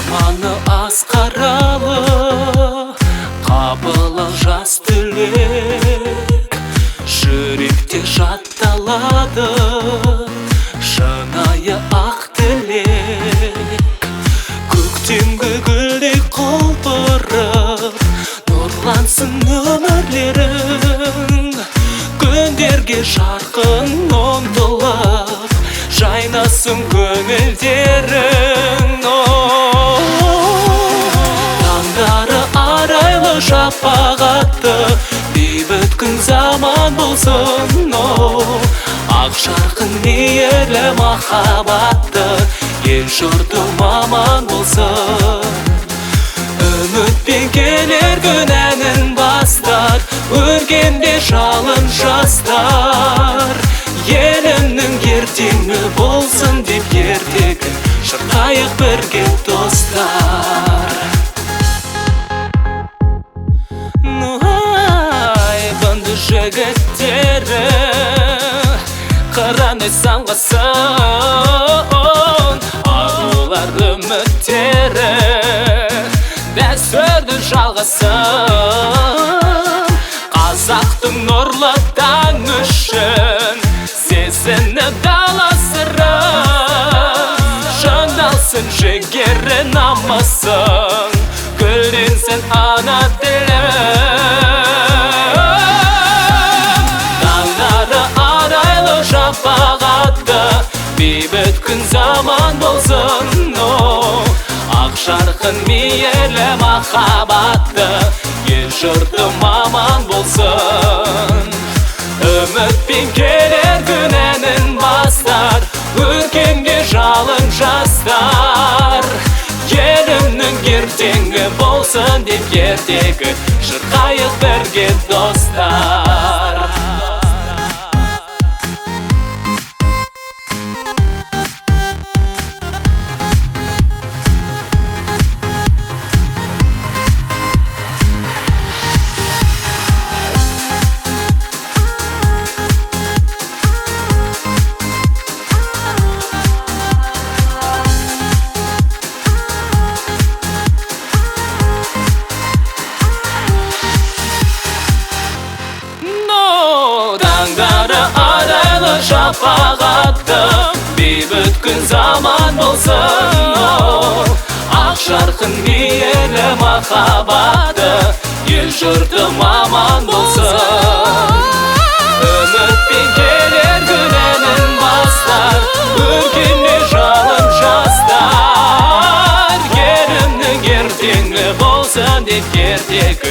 Арманы асқаралы, қабылы жас түлек, жүректе жатталады шынайы ақ тілек. Көктемгі гүлдей құлпырып, нұрлансын өмірлерің, күндерге жарқын ұмтылып, жайнасын көңілдерің. Таңдары арайлы шапағатты, бейбіт күн заман болсын. Ақ жарқын мейірлі махаббатты, ел жұртым аман болсын. Үмітпен келер күн әнін бастар, өргенде жалын жастар. Елімнің ертеңі болсын деп ертегі, шырқайық бірге достар. Айбынды жігіттері, қырандай самғасын, арулар үміттері, дәстүрді жалғасын. Қазақтың нұрлы таңы үшін сезініп дала сырын, шыңдалсын жігері намысын, гүлденсін ана тілім. Таңдары арайлы шапағатты, бейбіт күн заман болсын. Ақ жарқын мейірлі махаббатты, ел жұртым аман болсын. Үмітпен келер күн әнін бастар, өркенге жалын жастар. Елімнің ертеңі болсын деп ертегі, шырқайық бірге достар. Таңдары арайлы шапағатты, бейбіт күн заман болсын. Ақ жарқын мейірлі махаббатты, ел жұртым аман болсын. Үмітпен келер күн әнін бастар, өркенде жалын жастар. Елімнің ертеңі болсын деп ертегі,